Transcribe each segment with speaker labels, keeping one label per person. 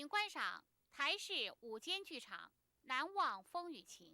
Speaker 1: 请观赏台视午间剧场《难忘风雨情》。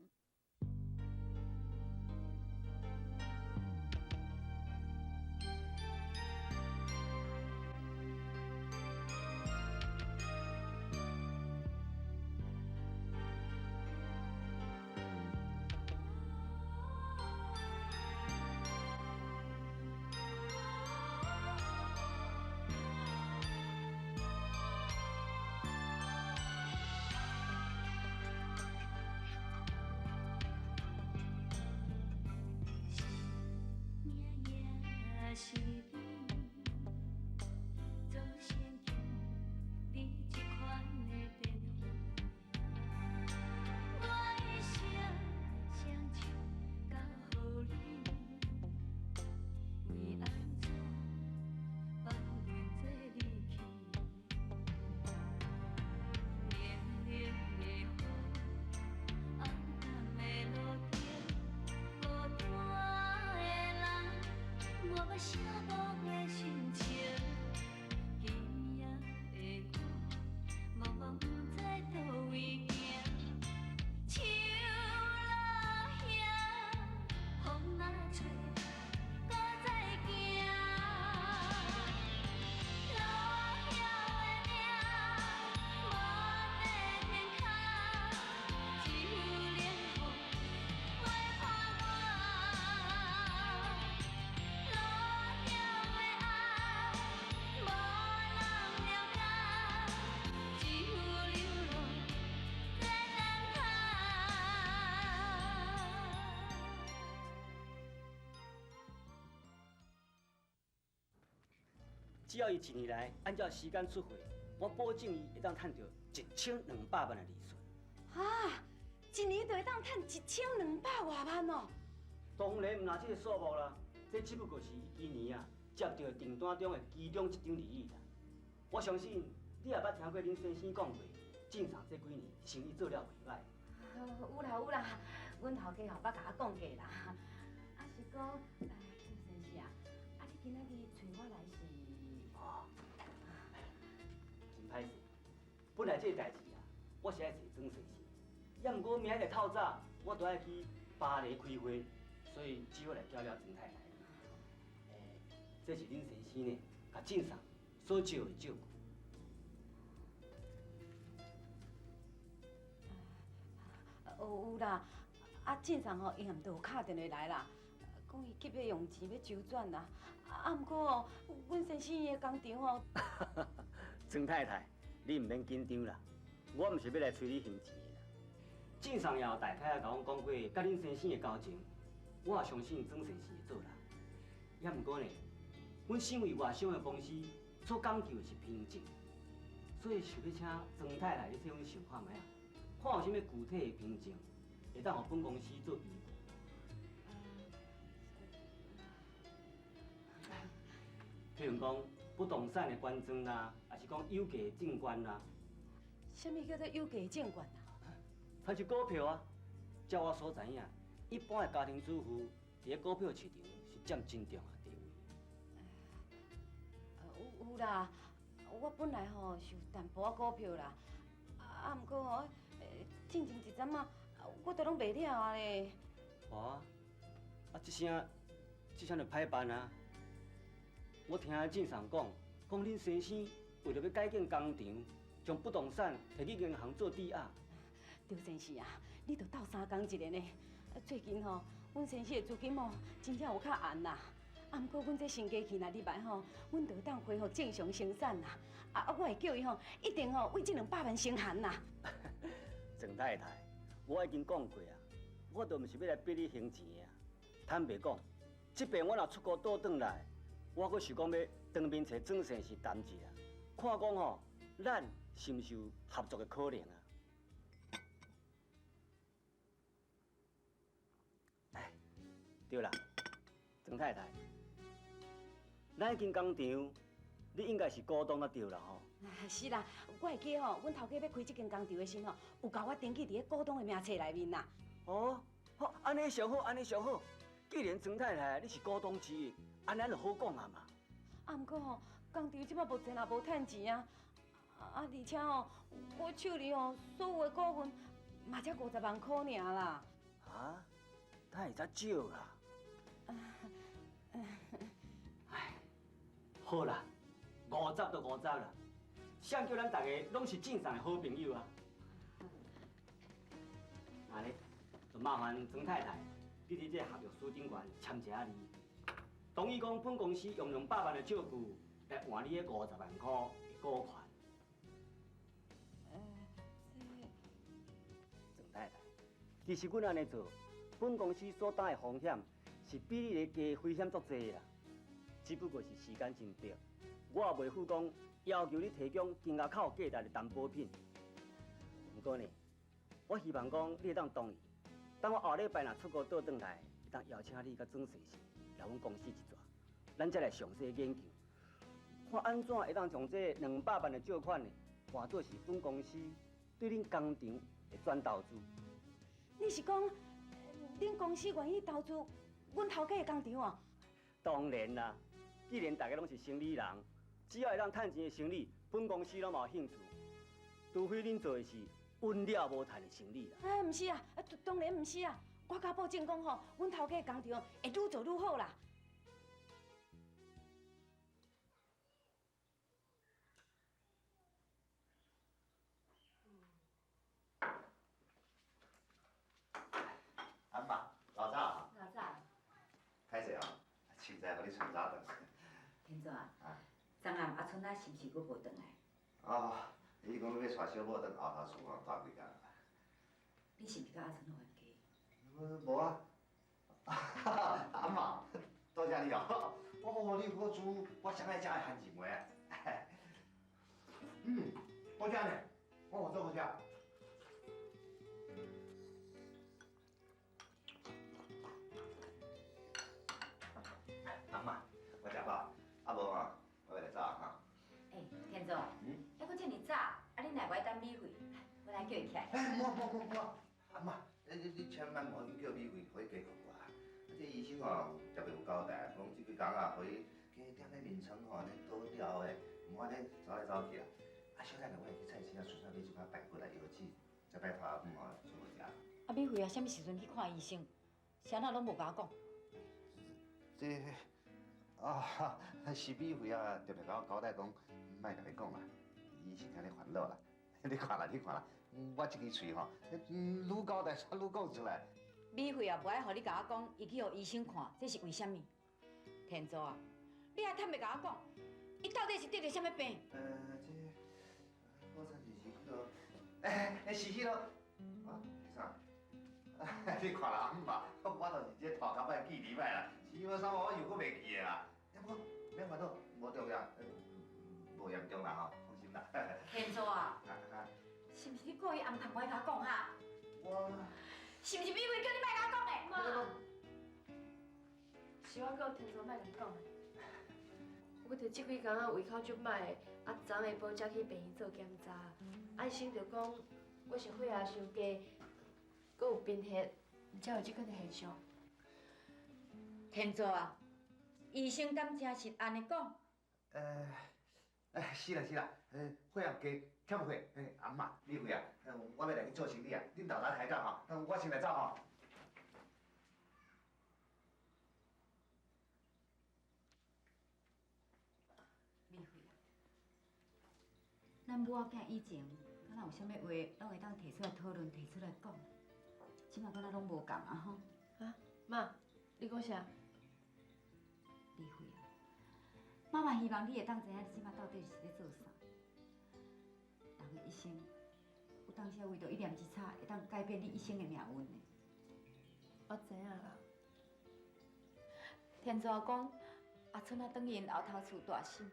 Speaker 2: 只要伊一年来按照时间出货，我保证伊会当趁著1200万的利润。
Speaker 3: 哈，一年就会当趁1200外万哦！
Speaker 2: 当然毋但这个数目啦，这只不过是伊今年啊接著订单中的其中一张而已啦。我相信你也捌听过恁先生讲过，晋赏这几年生意做了袂䆀。
Speaker 3: 有啦有啦，阮头家吼捌共我讲过啦。啊是讲，周先生啊，啊你今仔日揣我来是？
Speaker 2: 哦，真歹势，本来这个代志啊，我是爱揣庄先生，也毋过明仔日透早，我都爱去巴黎开会，所以只好来叫了庄太太。欸，这是恁先生呢，共晋赏所借的借据。
Speaker 3: 有啦，啊晋赏吼，伊毋都有敲电话来啦。讲伊急欲用钱欲周转啦，啊，毋过哦，阮先生伊的工厂哦。
Speaker 2: 庄太太，你毋免紧张啦，我毋是欲来催你还钱的啦。晋赏也有大概仔共阮讲过，佮恁先生的交情，我也相信庄先生会做人。也毋过呢，阮身为外商的公司，所讲究的是平静，所以想欲请庄太太你替阮想看觅啊，看有啥物具体的凭证，会当予本公司做依据。譬如讲不动产的捐赠啦，抑是讲有价证券啦。
Speaker 3: 啥物叫做有价证券啊？
Speaker 2: 它是股票啊。照我所知影，一般的家庭主妇伫咧股票市场是占真重要的地位。
Speaker 3: 有啦，我本来吼是有淡薄仔股票啦，啊，毋过吼，进前一阵仔，我都拢卖了啊咧。
Speaker 2: 哦，啊，这声，这声就歹办啊。我听晋赏讲，讲恁先生为著欲改建工厂，将不动产提去银行做抵押。
Speaker 3: 张先生啊，你著斗相共一下呢。最近吼，阮先生的资金哦，真正有较絚啦。啊，毋过阮这新机器若入来吼，阮就当恢复正常生产啦。啊，我会叫伊吼，一定吼为这200万先还啦。
Speaker 2: 郑太太，我已经讲过啊，我都毋是欲来逼你还钱的啊。坦白讲，这摆我若出国倒转来，我阁想讲欲当面揣庄先生谈一下，看讲吼，咱是毋是有合作的可能啊？哎，对啦，庄太太，咱彼间工厂，你应该是股东才对啦吼。
Speaker 3: 是啦，我会记吼，阮头家欲开这间工厂的时吼，有共我登记伫咧股东的名册内面啦。
Speaker 2: 哦，好，按呢上好，按呢上好。既然庄太太你是股东之一，按呢就好讲啊嘛。
Speaker 3: 啊，毋过吼，工厂这摆目前也无趁钱啊，啊，啊，而且吼，我手里吼所有的股份嘛才五十万箍尔啦。
Speaker 2: 啊？哪会遮少啦？唉，好啦，五十就五十啦，谁叫咱大家拢是正常的好朋友啊？那咧，就麻烦庄太太，你伫这合约书顶悬签一下字，同意讲本公司用200万的借据来换你彼五十万箍的股权。庄太太，其实阮按呢做，本公司所担的风险是比你咧加风险足济啦。只不过是时间真迫，我也袂赴讲要求你提供金额较有价值的担保品。毋过呢，我希望讲你会当同意，等我后礼拜若出国倒转来，会当邀请你佮庄先生来阮公司一转，咱再来详细研究，看按怎会当将这两百万的借款呢，换做是本公司对恁工厂的转投资。
Speaker 3: 你是讲，恁公司愿意投资阮头家的工厂啊？
Speaker 2: 当然啦，既然大家拢是生意人，只要会当趁钱的生意，本公司拢嘛有兴趣。除非恁做的是稳了无趁的生意啦。
Speaker 3: 哎，毋是啊，当然毋是啊。我敢保证讲吼，阮头家的工厂会愈做愈好啦。
Speaker 4: 阿妈，老早。
Speaker 5: 老早。
Speaker 4: 歹势哦，凊彩予你揣早顿。
Speaker 5: 天祖啊，昨暗阿春仔是毋是阁无转来？
Speaker 4: 哦，伊讲欲带小某转后头厝哦，蹛几工。
Speaker 5: 你是毋是佮阿春有冤家？
Speaker 4: 无啊。阿妈，多谢你哦。哦，你好煮我上爱食的番薯糜啊。嗯，好食呢，哦，真好食。阿妈，我食饱，啊无吼，我欲来走啊哈。
Speaker 5: 欸，天祖，犹阁遮尔早，啊你若无爱等美惠，我来叫伊起来。
Speaker 4: 哎，莫莫莫莫，阿妈，你千万莫去叫美惠，予伊加困我。啊，这医生吼，特别有交代，讲这几工啊，予伊加踮咧眠床吼，咧倒掉的，毋好咧走来走去啦。啊，小等下我会去菜市仔随便买一寡排骨来药剂，再拜托阿母吼煮予食。
Speaker 5: 啊，美惠啊，啥物时阵去看医生？啥人拢无共我讲。
Speaker 4: 这啊，是美惠啊，特别共我交代讲，莫共你讲啦，伊是惊你烦恼啦。你看啦，你看啦，我这支喙吼，愈交代煞愈讲出来。
Speaker 5: 美惠也无爱予你共我讲，伊去予医生看，这是为啥物？天祖啊，你还坦白共我讲，伊到底是得著啥物病？
Speaker 4: 这我曾是是彼落，欸，欸，是彼落，啊，是啥？你看啦，阿姆，我就是这头壳歹记忆歹啦，是彼啥我又阁袂记得啦。不过免烦恼，无重要，无严重啦吼，放心啦。
Speaker 5: 天祖啊，是毋是你故意暗藏无爱共我讲哈？
Speaker 4: 我。
Speaker 5: 是毋是美惠叫你莫共我讲的？
Speaker 6: 妈，是我叫天祖莫共你讲的。我著这几工仔胃口足歹的，啊，昨下晡才去病院做检查，啊，医生就讲我是血压伤低，阁有贫血，才有这款的现象。
Speaker 5: 天祖啊，医生敢真是按呢讲？
Speaker 4: 是啦是啦，血压低，欠血，阿姆，美惠啊，我欲来去做生理啊，恁豆豆抬杠吼，我先来走吼。
Speaker 5: 美惠啊，咱母仔囝以前，敢若有啥物话，拢会当提出来讨论，提出来讲。这马敢若拢无仝啊吼。
Speaker 6: 啊，妈，你讲啥？
Speaker 5: 美惠啊，妈妈希望你会当知影你这马到底是咧做啥。人的一生，有当时为著一念之差，会当改变你一生的命运的。
Speaker 6: 我知影啦。
Speaker 5: 天祖讲，阿春仔转去𪜶后头厝大婶。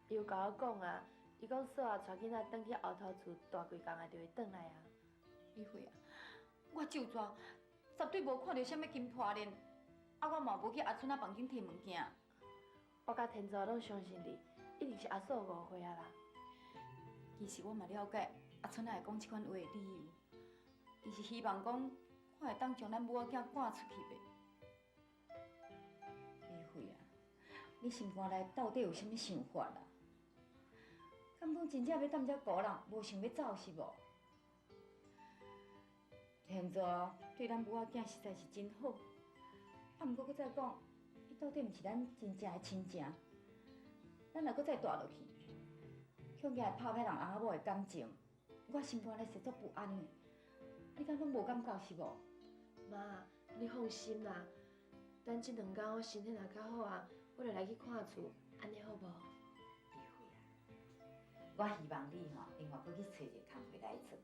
Speaker 6: 伊有共我讲啊，伊讲嫂仔带囡仔转去后头厝蹛几工啊，就会转来啊。
Speaker 5: 美惠啊，我就跩绝对无看著啥物金拖链，啊，我嘛无去阿春仔房间提物件。
Speaker 6: 我佮天祖拢相信你，一定是阿嫂误会啊啦。
Speaker 5: 其实我嘛了解阿春仔会讲这款话的理由，伊是希望讲看会当将咱母仔囝赶出去袂？美惠啊，你心肝内到底有啥物想法啦？敢講真正欲踮遮孤人，無想欲走是無？天祖對咱母仔囝實在是真好，啊，毋過閣再講，伊到底毋是咱真正的親情，咱若閣再蹛落去，恐驚會拍歹人翁仔某的感情，我心肝內實足不安的。你敢攏無感覺是無？
Speaker 6: 媽，你放心啦，等這兩工我身體若較好啊，我就來去看厝，按呢好無？
Speaker 5: 美惠啊，我希望你吼，另外閣去揣一個工課來做，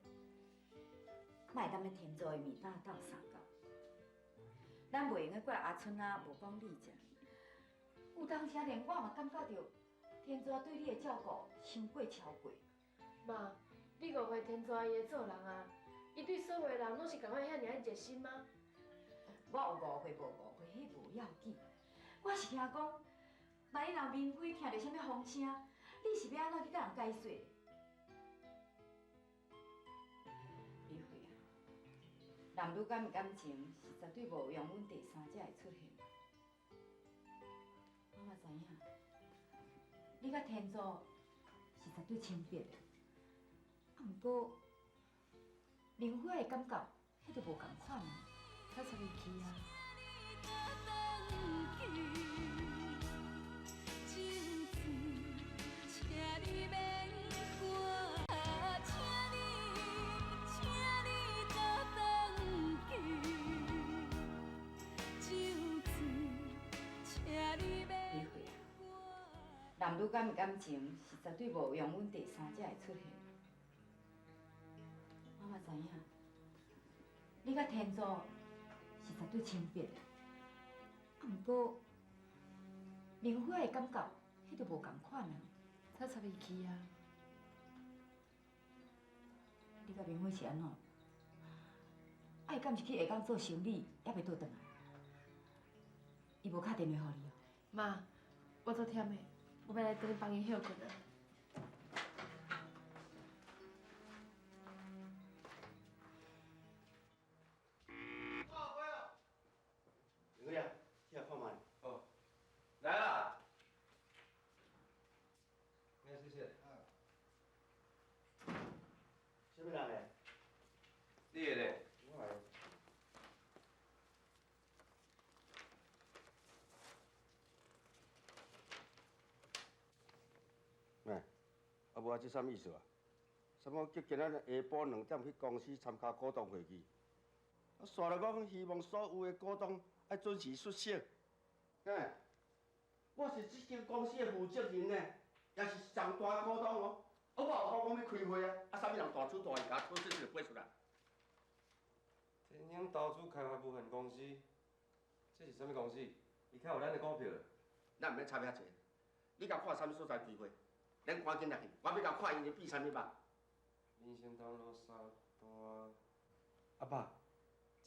Speaker 5: 莫踮咧天祖的面搭鬥相共。咱袂用得怪阿春仔無講理者，有當時連我嘛感覺著天祖對你的照顧傷過超過。
Speaker 6: 媽，你誤會天祖伊的做人啊！伊對所有的人攏是仝款遐爾仔熱心嗎？
Speaker 5: 我有誤會無誤會，彼無要緊。我是驚講，萬一若明輝聽著啥物風聲，你是欲按怎去共人解釋？美惠啊，男女間的感情是絕對無容阮第三者會出現。我嘛知影，你佮天祖是絕對親密的，啊，毋過明輝的感覺，彼就無仝款啊。
Speaker 6: 他插伊去啊。
Speaker 5: 美惠啊，男女間的感情是絕對無容阮第三者會出現。我嘛知影，你佮天祖是絕對親密的，啊，毋過明輝的感覺，彼就無仝款啊。
Speaker 6: 他插伊去啊。
Speaker 5: 你佮明輝是按怎？啊，伊敢是去下港做生理，猶未倒轉來？伊無敲電話予你哦？
Speaker 6: 媽，我足忝的，我欲來轉房間歇睏啊。
Speaker 7: 明輝啊，去遐看覓。
Speaker 8: 哦，來啦。那謝謝。
Speaker 7: 啥物人來？
Speaker 8: 你的咧？
Speaker 7: 我來。喂，啊無啊，這啥物意思啊？啥物叫今仔日下晡2點去公司參加股東會議？啊，煞來講希望所有的股東愛準時出席。欸，我是這間公司的負責人呢，也是上大股東哦。啊，我有講講欲開會啊，啊，啥物人大主大意，共我出這個批出來？
Speaker 8: 天鷹投資開發有限公司，這是啥物公司？伊較有咱的股票？
Speaker 7: 咱毋免插遐濟，你共看啥物所在開會？咱趕緊入去，我欲共看𪜶咧比啥物肉。
Speaker 8: 民生東路三段。阿爸，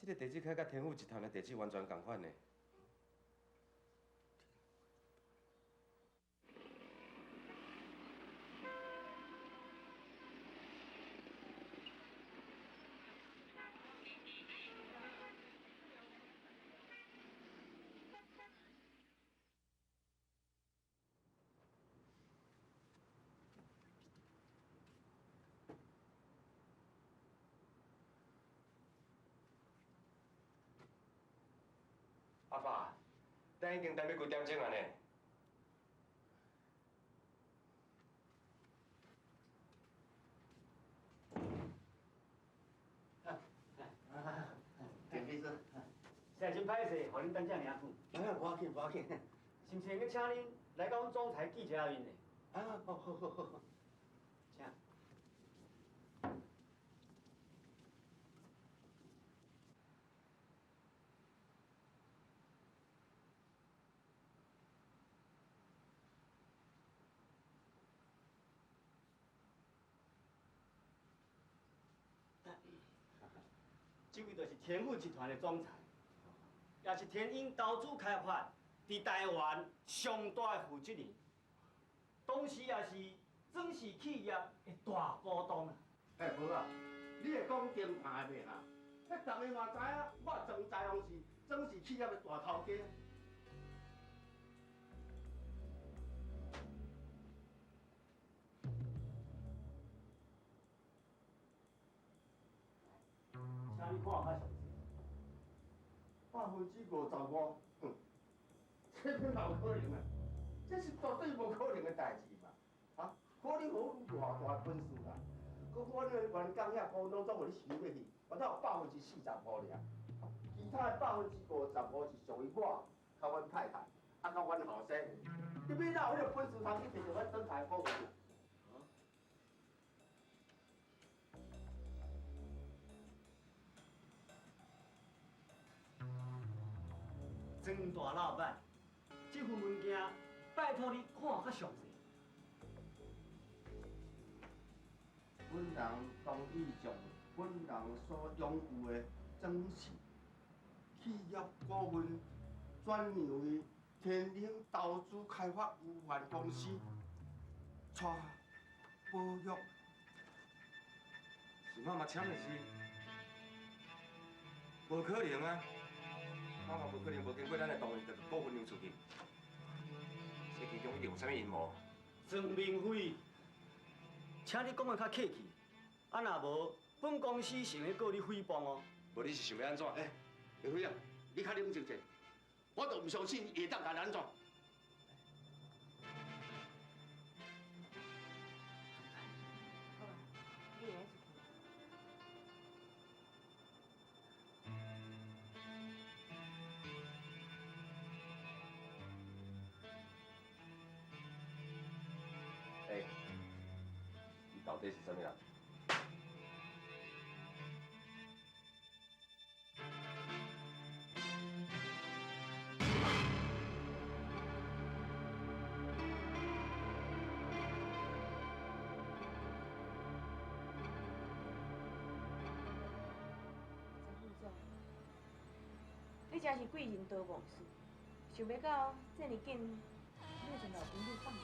Speaker 8: 這個地址開佮天富集團的地址完全仝款呢。阿爸，咱已經等欲幾點鐘啊呢？
Speaker 4: 田秘書，
Speaker 2: 實在真歹勢，予恁等遮爾久。
Speaker 7: 啊，無要緊，無要緊。
Speaker 2: 是毋是會用請恁來到阮總裁記者面呢？
Speaker 7: 啊，好好好好。
Speaker 2: 請。這位就是天富集團的總裁，也是天鷹投資開發佇台灣上大的負責人，同時也是莊氏企業的大股東啊。
Speaker 7: 欸，無啊，你會講中盤的袂哈？彼逐个嘛知影，我庄在宏是莊氏企業的大頭家。
Speaker 2: 较详细。
Speaker 7: 55%，哼，这哪有可能啊？这是绝对无可能的代志嘛！啊，可能我有偌大本事啦，阁阮的员工遐股拢总予你收买去，我才有45%尔。其他的55%是属于我，佮阮太太，啊，佮阮后生。你欲哪有彼个本事通去摕著阮总裁股份？
Speaker 2: 曾大老板，这份文件拜托你看较详细。
Speaker 7: 本人同意将本人所拥有的庄氏企业股份转让予天龙投资开发有限公司，蔡宝玉。
Speaker 8: 是妈妈签的是？无可能啊！妈妈无可能无经过咱的同意就股份让出去，这其中一定有啥物阴谋。
Speaker 2: 曾明辉，请你讲得较客气，啊若无，本公司是会告你诽谤哦。
Speaker 8: 无你是想欲按怎？
Speaker 7: 欸，明辉啊，你较冷静者，我都毋相信伊会当共咱按怎。
Speaker 6: 好啊，你会使出去。
Speaker 8: 欸，你到底是啥物人？
Speaker 6: 曾副总，你真是贵人多忘事，想袂到这么紧，你就将老朋友放下。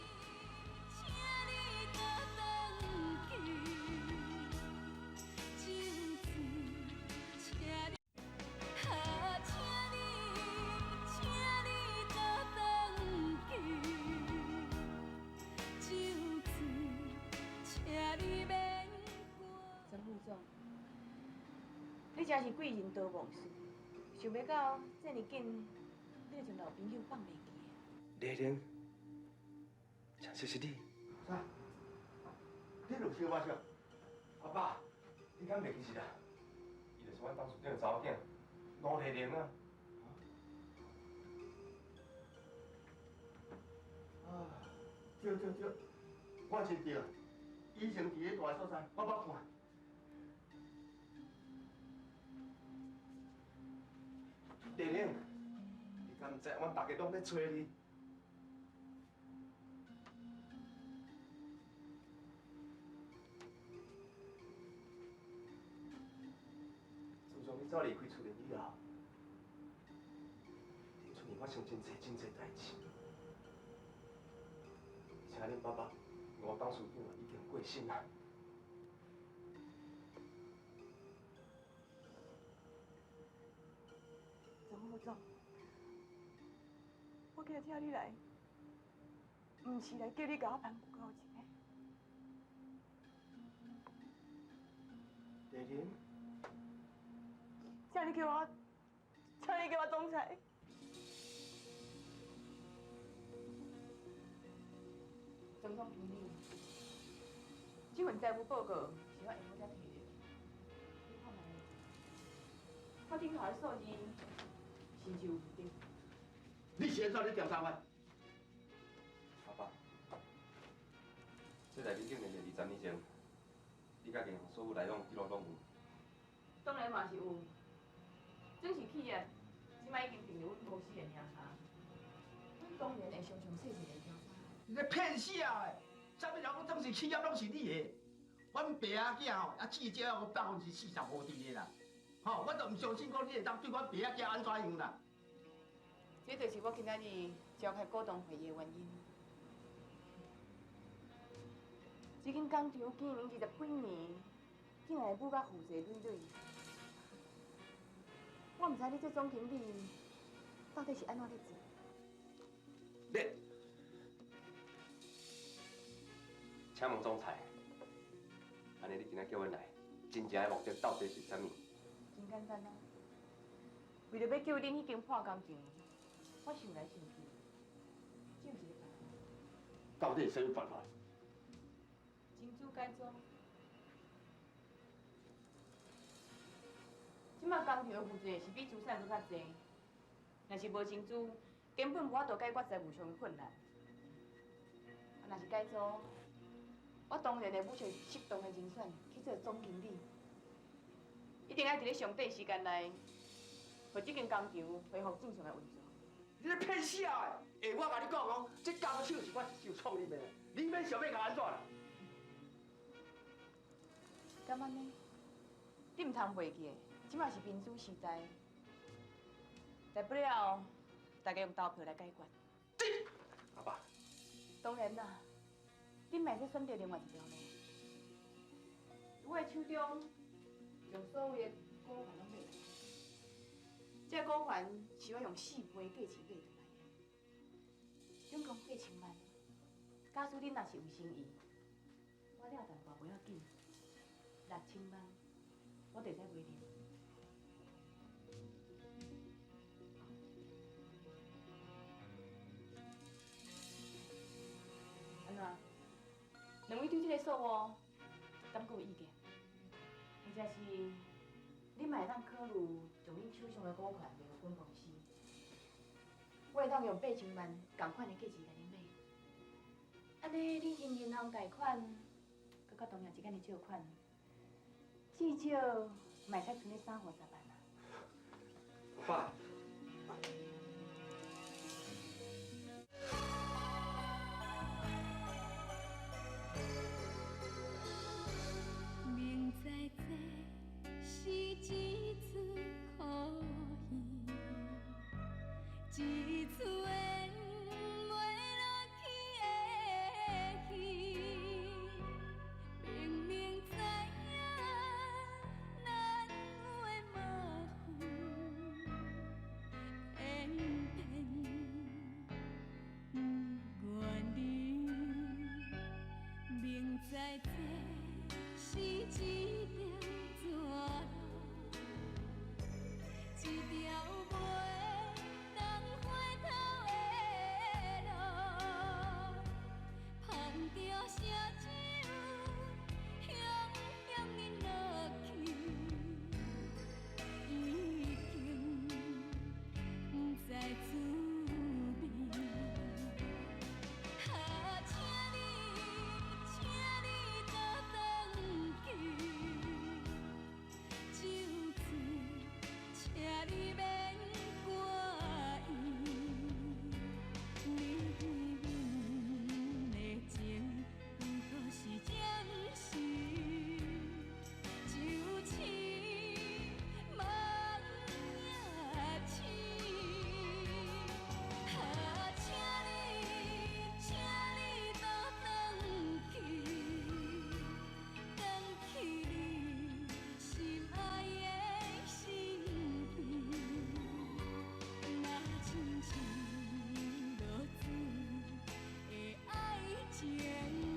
Speaker 6: 曾副总，你真是贵人多忘事，想袂到这么紧，你就将老朋友放袂记。
Speaker 8: 丽玲，真实是你。
Speaker 7: 啥？你有小我笑？
Speaker 8: 阿爸，你敢袂记得啦？伊就是阮董事长的查某囝，吴丽玲啊。
Speaker 7: 啊，对对对，我真对，以前伫咧大所在，我捌看。
Speaker 8: 丽玲，你敢毋知阮大家拢咧揣你？自从你走离开厝里以后，伫厝里发生真济真济代志，而且恁爸爸吴董事长已经过身啊。
Speaker 6: 曾副总，我今日请你来，毋是来叫你共我反骨交情的。
Speaker 8: 丽玲，
Speaker 6: 请你叫我，请你叫我总裁。曾总经理，这份财务报告是我下晡才摕到，你看觅，我顶头的数字是毋是有误对？
Speaker 7: 你是按怎咧调查我？
Speaker 8: 阿爸，这内面竟然是20年前，你佮银行所有来往记录拢有。
Speaker 6: 当然嘛是有，庄氏企业这摆已经并入阮公司的名下，阮当然会详详细细来调查。
Speaker 7: 你咧骗死啊！啥物人讲庄氏企业拢是你的？阮爸仔囝吼，啊至少有45%伫的啦。吼，我都毋相信讲你会当对阮爸仔囝按怎样啦。
Speaker 6: 这就是我今仔日召开股东会议的原因。这间工厂经营20几年，竟然会母甲负债累累。我毋知你这总经理到底是按怎咧做？
Speaker 8: 你，请问总裁，按呢你今仔叫阮来，真正的目的到底是啥物？
Speaker 9: 真簡單啊！為著欲救恁彼間破工廠，我想來想去，只有一个辦法。
Speaker 7: 到底是啥物辦法？
Speaker 9: 珍珠改組。這馬工廠的負債是比資產閣較濟，若是無增資，根本無法度解決財務上的困難。啊，若是改組，我當然會物色適當的人選去做總經理，一定愛佇咧上短時間內，予這間工廠恢復正常的運作。
Speaker 7: 你咧騙啥的？欸，我共你講哦，這工廠是我一手創立的，你免想欲共按怎啦？
Speaker 9: 敢按呢？你毋通袂記，這馬是民主時代，大不了大家用投票來解決。
Speaker 8: 阿爸，
Speaker 9: 當然啦，你嘛會使選擇另外一條路。我的手中將所有的股權攏買來，這個股權是我用四倍價錢買轉來的，總共8000萬。假使恁若是有心意，我了淡薄無要緊，6000萬我就會使買恁。按怎？兩位對這個數目敢閣有意見？或者是恁嘛會當考慮將恁手上的股權賣予阮公司，我會當用8000萬仝款的價錢共恁買。按呢，恁向銀行貸款，閣較同業之間的借款，至少嘛會使存咧30-50萬啊。
Speaker 7: 阿爸，